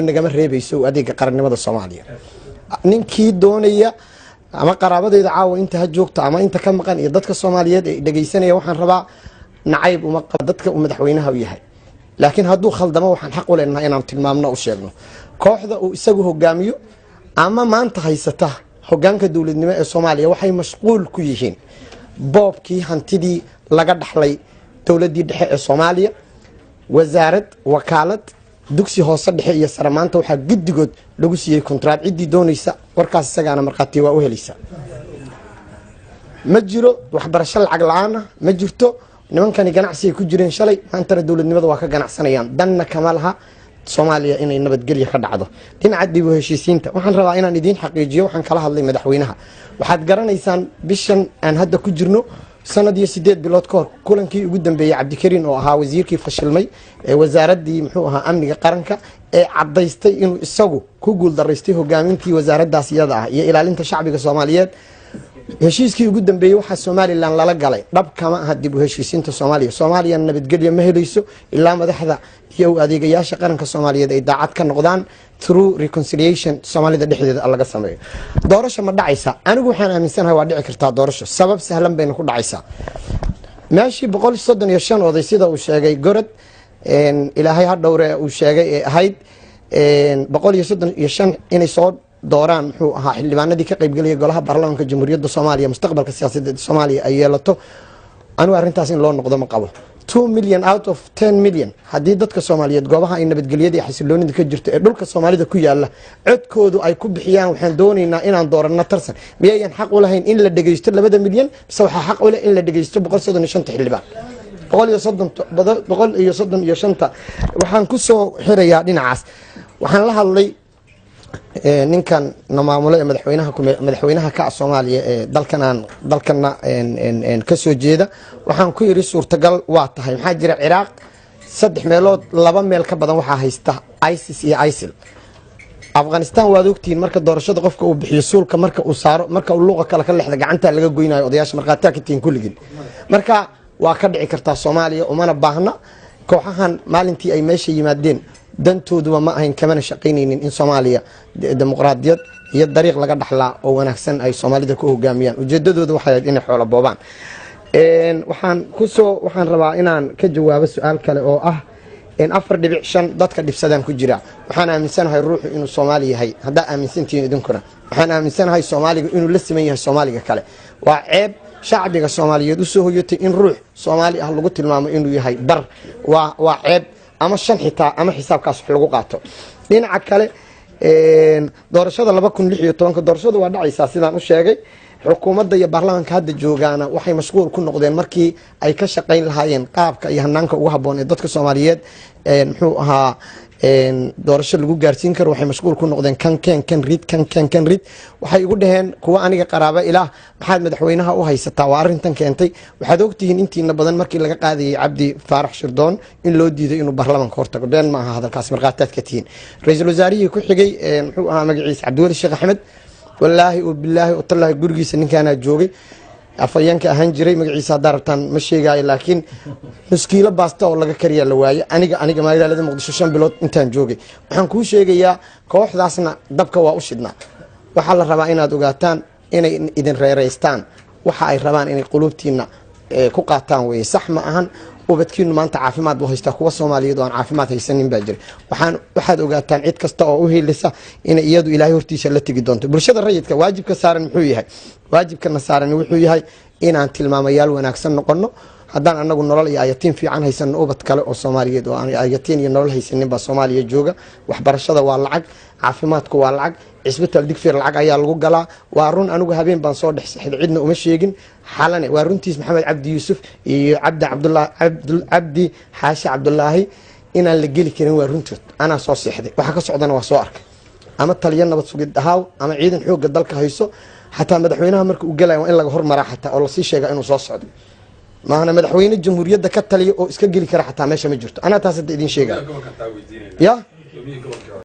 Nagama reebayso adeega qarannimada Soomaaliya. Ninkii doonaya ama qaraabadeyda caawa inta ha joogto ama inta ka maqan iyo dadka Soomaaliyeed ee dhegeysanaya, waxaan rabaa, nacayb uma qabo dadka uu madaxweynaha u yahay, laakiin hadduu khaldamo waxaan xaq u leenahay inaan tilmaamno, u sheegno. Kooxda uu isagu hogaamiyo ama maanta haysata hogaanka dowladnimo ee Soomaaliya waxay mashquul ku yihiin boobkii hantidii laga dhaxlay dowladdii dhexe ee Soomaaliya. Wasaarad, wakaalad, dugsi hoose, dhexe iyo sare maanta waxaa guddigood lagu siiyey contract. Ciddii doonaysa warkaas isagaana markhaati waa u helaysa. Ma jiro waxbarasho lacag la-aan ah, ma jirto. Nimankani ganacsigay ku jireen shalay, maantana dowladnimada waa ka ganacsanayaan. Danna kama laha Soomaaliya inay nabadgelya ka dhacdo. Dhinaca dib u heshiisiinta waxaan rabaa inaan idiin xaqiijiyo waxaan kala hadlay madaxweynaha. Waxaad garanaysaan bishan aan hadda ku jirno sanad iyo 8 bilood ka hor kulankii ugu dambeeyey, Cabdikariin oo ahaa wasiirkii fashilmay ee wasaaraddii, muxuu ahaa, amniga qaranka, ee caddaystay inuu isagu ku guuldaraystay hogaamintii wasaaraddaas iyada ah iyo ilaalinta shacbiga Soomaaliyeed. Heshiiskii ugu dambeeyey waxaa Somaliland lala galay dhab kama aha dib u heshiisiinta Soomaaliya. Soomaaliya nabadgelyo ma helayso ilaa madaxda iyo u adeegayaasha qaranka Soomaaliyeed ay daacad ka noqdaan through reconciliation Soomaalida dhexdeeda laga sameeyo. Doorasho ma dhacaysa? Anigu waxaan aaminsanahay waa dhici kartaa doorasho. Sabab sahlan bayna ku dhacaysaa. Meeshii 135 oday, sida uu sheegay Gorod, Ilaahay ha dhowre, uu sheegay ee ahayd 135 inay soo dooraan, muxuu ahaa, xildhibaanadii ka qaybgelaya golaha baarlamaanka Jamhuuriyadda Soomaaliya, mustaqbalka siyaasadeed Soomaaliya ay yeelato, anigu arrintaas in loo noqdo ma qabo. 2 million out of 10 million, haddii dadka Soomaaliyeed goobaha ay nabadgelyada iyo xasiloonida ka jirto ee dhulka Soomaalida ku yaala codkoodu ay ku bixiyaan "waxaan doonaynaa inaan dooranno Tarsan", miyayan xaq u lahayn in la dhegeysto 2-da milyan, mise waxaa xaq u leh in la dhegeysto 135-ta xildhibaan? 130, 135-ta. Waxaan ku soo xirayaa dhinacaas. Waxaan la hadlay ninkan na maamulo ee madaxweynaha, madaxweynaha ka ah Soomaaliya ee dalkan aan dalkana ka soo jeeda. Waxaan ku yidhi, suurtagal waa tahay, maxaa jira, Ciraaq saddex meelood laba meel ka badan waxaa haysta ISIS iyo ISIL. Afghanistan waad ogtihiin, marka doorashada qofka uu bixiyo, suulka marka uu saaro, marka uu luuqa kale ka lexda, gacantaa laga goynayo. Odayaasha markhaataa ka tihiin kulligiin. Marka waa ka dhici kartaa Soomaaliya, umana baahna kooxahan. Maalintii ay meesha yimaadeen dantooduba ma ahayn, kamana shaqaynaynin in Soomaaliya dimuqraadiyad iyo dariiq laga dhaxlaa oo wanaagsan ay Soomaalida ku hogaamiyaan. Ujeedadooda waxay ahayd inay xoolo boobaan. Waxaan kusoo waxaan rabaa inaan ka jawaabo su-aal kale oo ah 4.5 dadka dhibsadaan ku jira. Waxaan aaminsanahay ruuxu inuu Soomaali yahay. Haddaa aaminsantihiin idinkuna, waxaan aaminsanahay Soomaaliga inuu la siman yahay Soomaaliga kale. Waa ceeb shacbiga Soomaaliyeed usoo hoyatay in ruux Soomaali ah lagu tilmaamo inuu yahay bar. Waa ceeb, ama shan xitaa ama xisaabkaas wax lagu qaato. Dhinaca kale, doorashada 2016-ka, doorashadu waa dhacaysaa sidaan u sheegay. Xukuumadda iyo baarlamaanka hadda joogaana waxay mashquul ku noqdeen markii ay ka shaqayn lahaayeen qaabka iyo hanaanka ugu habboon ee dadka Soomaaliyeed, muxuu ahaa, doorasho lagu gaarsiin karo. Waxay mashquul ku noqdeen kan ken kan rid, kan ken kan rid. Waxay igu dhaheen kuwa aniga qaraaba ilaah, "Maxaad madaxweynaha u haysataa?" Waa arrintan keentay. Waxaad ogtihiin intiina badan markii laga qaadayay Cabdi Faarax Shirdoon in loo diiday inuu baarlamaanka hortago. Been ma aha hadalkaas, markhaataad ka tihiin. Ra-iisul wasaarihii ku xigay, muxuu ahaa magaciisa, Cabdiweli Sheekh Axmed, wallaahi oo bilaahi oo tallaahi, gurigiisa ninkaanaa joogay, afhayeenka ahaan jiray, magaciisa haddaa rabtaan ma sheegaayo, laakiin nuskiilo baasta oo laga kariyaa la waaye. Aniga magaalada Muqdisho 5 bilood intaan joogay, waxaan kuu sheegayaa kooxdaasna dabka waa u shidnaa. Waxaa la rabaa inaad ogaataan inay idin reereystaan. Waxa ay rabaan inay quluubtiina ku qaataan weye. Sax ma ahan. Ubadkiinu maanta caafimaad buu haystaa, kuwa Soomaaliyeed oo aan caafimaad haysanin baa jira. Waxaad ogaataan cid kasta oo u helisa inay iyadu Ilaahay hortiisa la tegi doonto. Bulshada rayidka waajibka saaran muxuu yahay? Waajibkana saaran wuxuu yahay inaan tilmaamayaal wanaagsan noqono. Haddaan anagu nolol iyo ayatiin fiican haysano, ubad kale oo Soomaaliyeed oo aan ayatiin iyo nolol haysanin baa Soomaaliya jooga. Waxbarashada waa lacag, caafimaadku waa lacag, cisbitaal Digfeer lacag ayaa lagu galaa. Waa run, anigu habeen baan soo dhex sexday, cidna uma sheegin. Xalane waa runtiis. Maxamed Cabdi Yuusuf iyo Cabdi Cabdulaahi, Cabdi Xaashi Cabdulaahi, inaan la geli karin waa runtood. Anaa soo seexday, waxa ka socdana waa soo arkay. Ama taliyo nabad sugid ahaaw ama ciidan xoogga dalka hayso, xataa madaxweynaha marka uu gelaya waa in laga hormaraa xataa oo lasii sheega inuu soo socdo. Maahana madaxweyne jamhuuriyadda ka taliya oo iska geli kara xataa meesha ma jirto. Anaa taas hadda idin sheegaya ya.